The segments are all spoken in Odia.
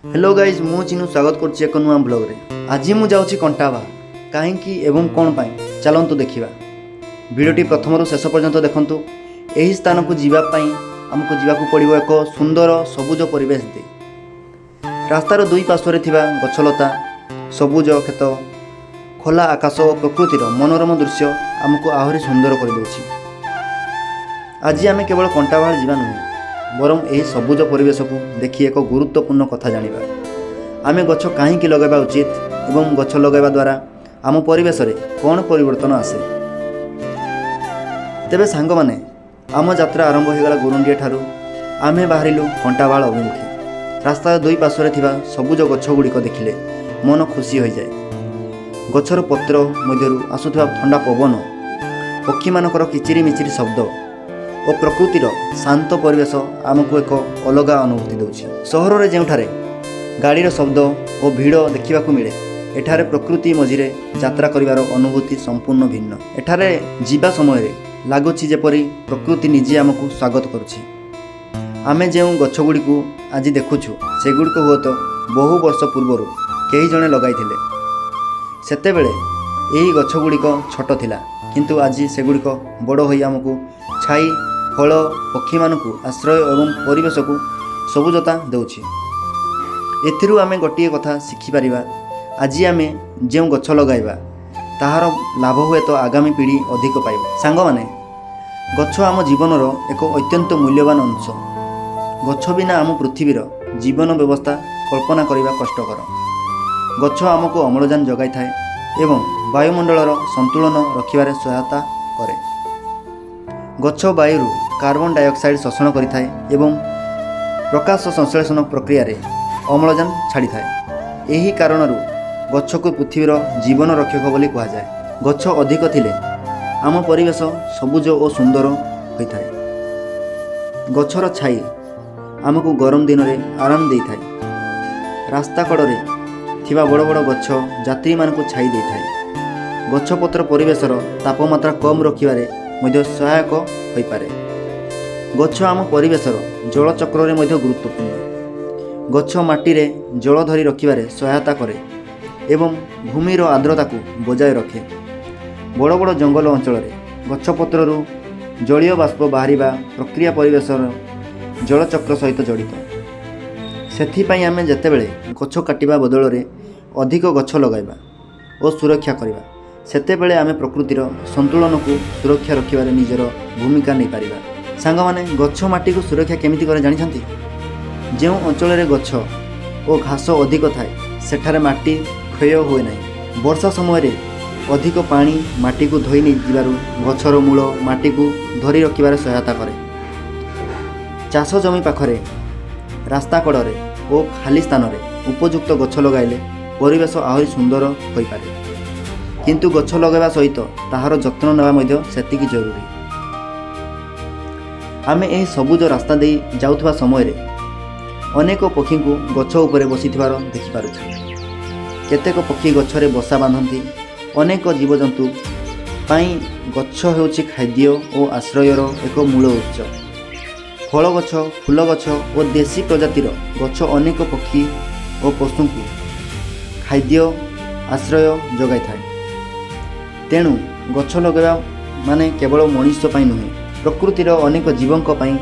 ହ୍ୟାଲୋ ଗାଇଜ୍, ମୁଁ ଚିନୁ ସ୍ୱାଗତ କରୁଛି ଏକ ନୂଆ ବ୍ଲଗ୍ରେ। ଆଜି ମୁଁ ଯାଉଛି କଣ୍ଟାବାହାଲ। କାହିଁକି ଏବଂ କ'ଣ ପାଇଁ, ଚାଲନ୍ତୁ ଦେଖିବା। ଭିଡ଼ିଓଟି ପ୍ରଥମରୁ ଶେଷ ପର୍ଯ୍ୟନ୍ତ ଦେଖନ୍ତୁ। ଏହି ସ୍ଥାନକୁ ଯିବା ପାଇଁ ଆମକୁ ଯିବାକୁ ପଡ଼ିବ ଏକ ସୁନ୍ଦର ସବୁଜ ପରିବେଶ ଦେଇ। ରାସ୍ତାର ଦୁଇ ପାର୍ଶ୍ୱରେ ଥିବା ଗଛଲତା, ସବୁଜ କ୍ଷେତ, ଖୋଲା ଆକାଶ ଓ ପ୍ରକୃତିର ମନୋରମ ଦୃଶ୍ୟ ଆମକୁ ଆହୁରି ସୁନ୍ଦର କରିଦେଉଛି। ଆଜି ଆମେ କେବଳ କଣ୍ଟାବାହାଲ ଯିବା ନୁହେଁ, ବରଂ ଏହି ସବୁଜ ପରିବେଶକୁ ଦେଖି ଏକ ଗୁରୁତ୍ୱପୂର୍ଣ୍ଣ କଥା ଜାଣିବା। ଆମେ ଗଛ କାହିଁକି ଲଗାଇବା ଉଚିତ ଏବଂ ଗଛ ଲଗାଇବା ଦ୍ୱାରା ଆମ ପରିବେଶରେ କ'ଣ ପରିବର୍ତ୍ତନ ଆସେ। ତେବେ ସାଙ୍ଗମାନେ, ଆମ ଯାତ୍ରା ଆରମ୍ଭ ହୋଇଗଲା ଗୁରୁଣ୍ଡିଆ ଠାରୁ। ଆମେ ବାହାରିଲୁ କଣ୍ଟାବାହାଳ ଅଭିମୁଖେ। ରାସ୍ତାର ଦୁଇ ପାର୍ଶ୍ୱରେ ଥିବା ସବୁଜ ଗଛ ଗୁଡ଼ିକ ଦେଖିଲେ ମନ ଖୁସି ହୋଇଯାଏ। ଗଛର ପତ୍ର ମଧ୍ୟରୁ ଆସୁଥିବା ଥଣ୍ଡା ପବନ, ପକ୍ଷୀମାନଙ୍କର କିଚିରିମିଚିରି ଶବ୍ଦ ଓ ପ୍ରକୃତିର ଶାନ୍ତ ପରିବେଶ ଆମକୁ ଏକ ଅଲଗା ଅନୁଭୂତି ଦେଉଛି। ସହରରେ ଯେଉଁଠାରେ ଗାଡ଼ିର ଶବ୍ଦ ଓ ଭିଡ଼ ଦେଖିବାକୁ ମିଳେ, ଏଠାରେ ପ୍ରକୃତି ମଝିରେ ଯାତ୍ରା କରିବାର ଅନୁଭୂତି ସମ୍ପୂର୍ଣ୍ଣ ଭିନ୍ନ। ଏଠାରେ ଯିବା ସମୟରେ ଲାଗୁଛି ଯେପରି ପ୍ରକୃତି ନିଜେ ଆମକୁ ସ୍ୱାଗତ କରୁଛି। ଆମେ ଯେଉଁ ଗଛଗୁଡ଼ିକୁ ଆଜି ଦେଖୁଛୁ, ସେଗୁଡ଼ିକ ହୁଏତ ବହୁ ବର୍ଷ ପୂର୍ବରୁ କେହି ଜଣେ ଲଗାଇଥିଲେ। ସେତେବେଳେ ଏହି ଗଛଗୁଡ଼ିକ ଛୋଟ ଥିଲା, କିନ୍ତୁ ଆଜି ସେଗୁଡ଼ିକ ବଡ଼ ହୋଇ ଆମକୁ ଛାଇ, ଫଳ, ପକ୍ଷୀମାନଙ୍କୁ ଆଶ୍ରୟ ଏବଂ ପରିବେଶକୁ ସବୁଜତା ଦେଉଛି। ଏଥିରୁ ଆମେ ଗୋଟିଏ କଥା ଶିଖିପାରିବା। ଆଜି ଆମେ ଯେଉଁ ଗଛ ଲଗାଇବା, ତାହାର ଲାଭ ହୁଏତ ଆଗାମୀ ପିଢ଼ି ଅଧିକ ପାଇବ। ସାଙ୍ଗମାନେ, ଗଛ ଆମ ଜୀବନର ଏକ ଅତ୍ୟନ୍ତ ମୂଲ୍ୟବାନ ଅଂଶ। ଗଛ ବିନା ଆମ ପୃଥିବୀର ଜୀବନ ବ୍ୟବସ୍ଥା କଳ୍ପନା କରିବା କଷ୍ଟକର। ଗଛ ଆମକୁ ଅମ୍ଳଜାନ ଯୋଗାଇଥାଏ ଏବଂ ବାୟୁମଣ୍ଡଳର ସନ୍ତୁଳନ ରଖିବାରେ ସହାୟତା କରେ। ଗଛ ବାୟୁରୁ କାର୍ବନ ଡାଇଅକ୍ସାଇଡ୍ ଶୋଷଣ କରିଥାଏ ଏବଂ ପ୍ରକାଶ ସଂଶ୍ଳେଷଣ ପ୍ରକ୍ରିୟାରେ ଅମ୍ଳଜାନ ଛାଡ଼ିଥାଏ। ଏହି କାରଣରୁ ଗଛକୁ ପୃଥିବୀର ଜୀବନ ରକ୍ଷକ ବୋଲି କୁହାଯାଏ। ଗଛ ଅଧିକ ଥିଲେ ଆମ ପରିବେଶ ସବୁଜ ଓ ସୁନ୍ଦର ହୋଇଥାଏ। ଗଛର ଛାଇ ଆମକୁ ଗରମ ଦିନରେ ଆରାମ ଦେଇଥାଏ। ରାସ୍ତା କଡ଼ରେ ଥିବା ବଡ଼ ବଡ଼ ଗଛ ଯାତ୍ରୀମାନଙ୍କୁ ଛାଇ ଦେଇଥାଏ। ଗଛପତ୍ର ପରିବେଶର ତାପମାତ୍ରା କମ୍ ରଖିବାରେ ମଧ୍ୟ ସହାୟକ ହୋଇପାରେ। ଗଛ ଆମ ପରିବେଶର ଜଳଚକ୍ରରେ ମଧ୍ୟ ଗୁରୁତ୍ୱପୂର୍ଣ୍ଣ। ଗଛ ମାଟିରେ ଜଳ ଧରି ରଖିବାରେ ସହାୟତା କରେ ଏବଂ ଭୂମିର ଆର୍ଦ୍ରତାକୁ ବଜାୟ ରଖେ। ବଡ଼ ବଡ଼ ଜଙ୍ଗଲ ଅଞ୍ଚଳରେ ଗଛପତ୍ରରୁ ଜଳୀୟ ବାଷ୍ପ ବାହାରିବା ପ୍ରକ୍ରିୟା ପରିବେଶର ଜଳଚକ୍ର ସହିତ ଜଡ଼ିତ। ସେଥିପାଇଁ ଆମେ ଯେତେବେଳେ ଗଛ କାଟିବା ବଦଳରେ ଅଧିକ ଗଛ ଲଗାଇବା ଓ ସୁରକ୍ଷା କରିବା, ସେତେବେଳେ ଆମେ ପ୍ରକୃତିର ସନ୍ତୁଳନକୁ ସୁରକ୍ଷା ରଖିବାରେ ନିଜର ଭୂମିକା ନେଇପାରିବା। ସାଙ୍ଗମାନେ, ଗଛ ମାଟିକୁ ସୁରକ୍ଷା କେମିତି କରେ ଜାଣିଛନ୍ତି? ଯେଉଁ ଅଞ୍ଚଳରେ ଗଛ ଓ ଘାସ ଅଧିକ ଥାଏ, ସେଠାରେ ମାଟି କ୍ଷୟ ହୁଏ ନାହିଁ। ବର୍ଷା ସମୟରେ ଅଧିକ ପାଣି ମାଟିକୁ ଧୋଇ ନେଇଯିବାରୁ ଗଛର ମୂଳ ମାଟିକୁ ଧରି ରଖିବାରେ ସହାୟତା କରେ। ଚାଷ ଜମି ପାଖରେ, ରାସ୍ତା କଡ଼ରେ ଓ ଖାଲି ସ୍ଥାନରେ ଉପଯୁକ୍ତ ଗଛ ଲଗାଇଲେ ପରିବେଶ ଆହୁରି ସୁନ୍ଦର ହୋଇପାରେ। କିନ୍ତୁ ଗଛ ଲଗାଇବା ସହିତ ତାହାର ଯତ୍ନ ନେବା ମଧ୍ୟ ସେତିକି ଜରୁରୀ। ଆମେ ଏହି ସବୁଜ ରାସ୍ତା ଦେଇ ଯାଉଥିବା ସମୟରେ ଅନେକ ପକ୍ଷୀଙ୍କୁ ଗଛ ଉପରେ ବସିଥିବାର ଦେଖିପାରୁଛୁ। କେତେକ ପକ୍ଷୀ ଗଛରେ ବସା ବାନ୍ଧନ୍ତି। ଅନେକ ଜୀବଜନ୍ତୁ ପାଇଁ ଗଛ ହେଉଛି ଖାଦ୍ୟ ଓ ଆଶ୍ରୟର ଏକ ମୂଳ ଉତ୍ସ। ଫଳ ଗଛ, ଫୁଲ ଗଛ ଓ ଦେଶୀ ପ୍ରଜାତିର ଗଛ ଅନେକ ପକ୍ଷୀ ଓ ପଶୁଙ୍କୁ ଖାଦ୍ୟ, ଆଶ୍ରୟ ଯୋଗାଇଥାଏ। ତେଣୁ ଗଛ ଲଗାଇବା ମାନେ କେବଳ ମଣିଷ ପାଇଁ ନୁହେଁ, ପ୍ରକୃତିର ଅନେକ ଜୀବଙ୍କ ପାଇଁ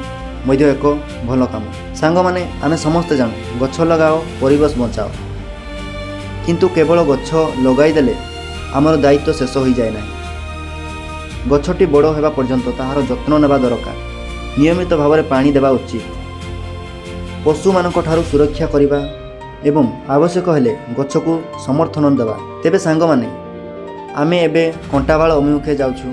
ମଧ୍ୟ ଏକ ଭଲ କାମ। ସାଙ୍ଗମାନେ, ଆମେ ସମସ୍ତେ ଜାଣୁ, ଗଛ ଲଗାଅ, ପରିବେଶ ବଞ୍ଚାଅ। କିନ୍ତୁ କେବଳ ଗଛ ଲଗାଇଦେଲେ ଆମର ଦାୟିତ୍ୱ ଶେଷ ହୋଇଯାଏ ନାହିଁ। ଗଛଟି ବଡ଼ ହେବା ପର୍ଯ୍ୟନ୍ତ ତାହାର ଯତ୍ନ ନେବା ଦରକାର। ନିୟମିତ ଭାବରେ ପାଣି ଦେବା ଉଚିତ, ପଶୁମାନଙ୍କ ଠାରୁ ସୁରକ୍ଷା କରିବା ଏବଂ ଆବଶ୍ୟକ ହେଲେ ଗଛକୁ ସମର୍ଥନ ଦେବା। ତେବେ ସାଙ୍ଗମାନେ, ଆମେ ଏବେ କଣ୍ଟାବାଳ ଅଭିମୁଖେ ଯାଉଛୁ।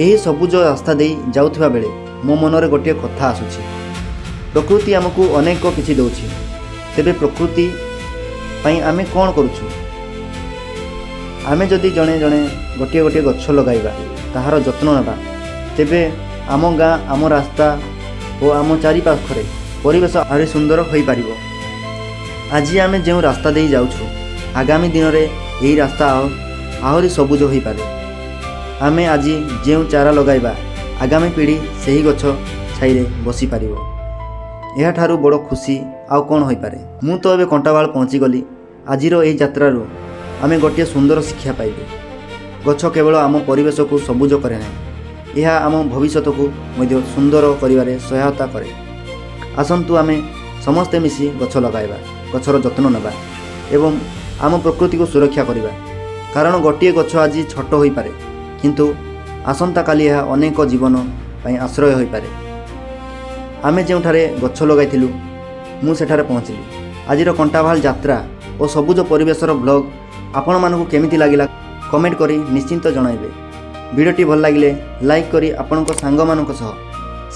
ଏହି ସବୁଜ ରାସ୍ତା ଦେଇ ଯାଉଥିବା ବେଳେ ମୋ ମନରେ ଗୋଟିଏ କଥା ଆସୁଛି। ପ୍ରକୃତି ଆମକୁ ଅନେକ କିଛି ଦେଉଛି। ତେବେ ପ୍ରକୃତି ପାଇଁ ଆମେ କ'ଣ କରୁଛୁ? ଆମେ ଯଦି ଜଣେ ଜଣେ ଗୋଟିଏ ଗୋଟିଏ ଗଛ ଲଗାଇବା, ତାହାର ଯତ୍ନ ନେବା, ତେବେ ଆମ ଗାଁ, ଆମ ରାସ୍ତା ଓ ଆମ ଚାରିପାଖରେ ପରିବେଶ ଆହୁରି ସୁନ୍ଦର ହୋଇପାରିବ। ଆଜି ଆମେ ଯେଉଁ ରାସ୍ତା ଦେଇ ଯାଉଛୁ, ଆଗାମୀ ଦିନରେ ଏହି ରାସ୍ତା ଆହୁରି ସବୁଜ ହୋଇପାରେ। ଆମେ ଆଜି ଯେଉଁ ଚାରା ଲଗାଇବା, ଆଗାମୀ ପିଢ଼ି ସେହି ଗଛ ଛାଇରେ ବସିପାରିବ। ଏହାଠାରୁ ବଡ଼ ଖୁସି ଆଉ କ'ଣ ହୋଇପାରେ? ମୁଁ ତ ଏବେ କଣ୍ଟାବାଳ ପହଞ୍ଚିଗଲି। ଆଜିର ଏହି ଯାତ୍ରାରୁ ଆମେ ଗୋଟିଏ ସୁନ୍ଦର ଶିକ୍ଷା ପାଇଲୁ। ଗଛ କେବଳ ଆମ ପରିବେଶକୁ ସବୁଜ କରେ ନାହିଁ, ଏହା ଆମ ଭବିଷ୍ୟତକୁ ମଧ୍ୟ ସୁନ୍ଦର କରିବାରେ ସହାୟତା କରେ। ଆସନ୍ତୁ, ଆମେ ସମସ୍ତେ ମିଶି ଗଛ ଲଗାଇବା, ଗଛର ଯତ୍ନ ନେବା ଏବଂ ଆମ ପ୍ରକୃତିକୁ ସୁରକ୍ଷା କରିବା। କାରଣ ଗୋଟିଏ ଗଛ ଆଜି ଛୋଟ ହୋଇପାରେ, କିନ୍ତୁ ଆସନ୍ତାକାଲି ଏହା ଅନେକ ଜୀବନ ପାଇଁ ଆଶ୍ରୟ ହୋଇପାରେ। ଆମେ ଯେଉଁଠାରେ ଗଛ ଲଗାଇଥିଲୁ, ମୁଁ ସେଠାରେ ପହଞ୍ଚିଲି। ଆଜିର କଣ୍ଟାଭାଲ ଯାତ୍ରା ଓ ସବୁଜ ପରିବେଶର ବ୍ଲଗ୍ ଆପଣମାନଙ୍କୁ କେମିତି ଲାଗିଲା, କମେଣ୍ଟ କରି ନିଶ୍ଚିତ ଜଣାଇବେ। ଭିଡ଼ିଓଟି ଭଲ ଲାଗିଲେ ଲାଇକ୍ କରି ଆପଣଙ୍କ ସାଙ୍ଗମାନଙ୍କ ସହ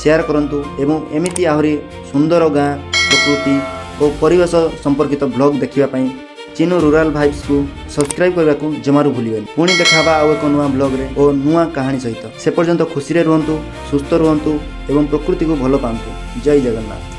ସେୟାର କରନ୍ତୁ ଏବଂ ଏମିତି ଆହୁରି ସୁନ୍ଦର ଗାଁ, ପ୍ରକୃତି ଓ ପରିବେଶ ସମ୍ପର୍କିତ ବ୍ଲଗ୍ ଦେଖିବା ପାଇଁ ଚିନୁ ରୁରାଲ ଭାଇବ୍ସକୁ ସବସ୍କ୍ରାଇବ୍ କରିବାକୁ ଜମାରୁ ଭୁଲିବେନି। ପୁଣି ଦେଖା ହେବା ଆଉ ଏକ ନୂଆ ବ୍ଲଗ୍ରେ ଓ ନୂଆ କାହାଣୀ ସହିତ। ସେ ପର୍ଯ୍ୟନ୍ତ ଖୁସିରେ ରୁହନ୍ତୁ, ସୁସ୍ଥ ରୁହନ୍ତୁ ଏବଂ ପ୍ରକୃତିକୁ ଭଲ ପାଆନ୍ତୁ। ଜୟ ଜଗନ୍ନାଥ।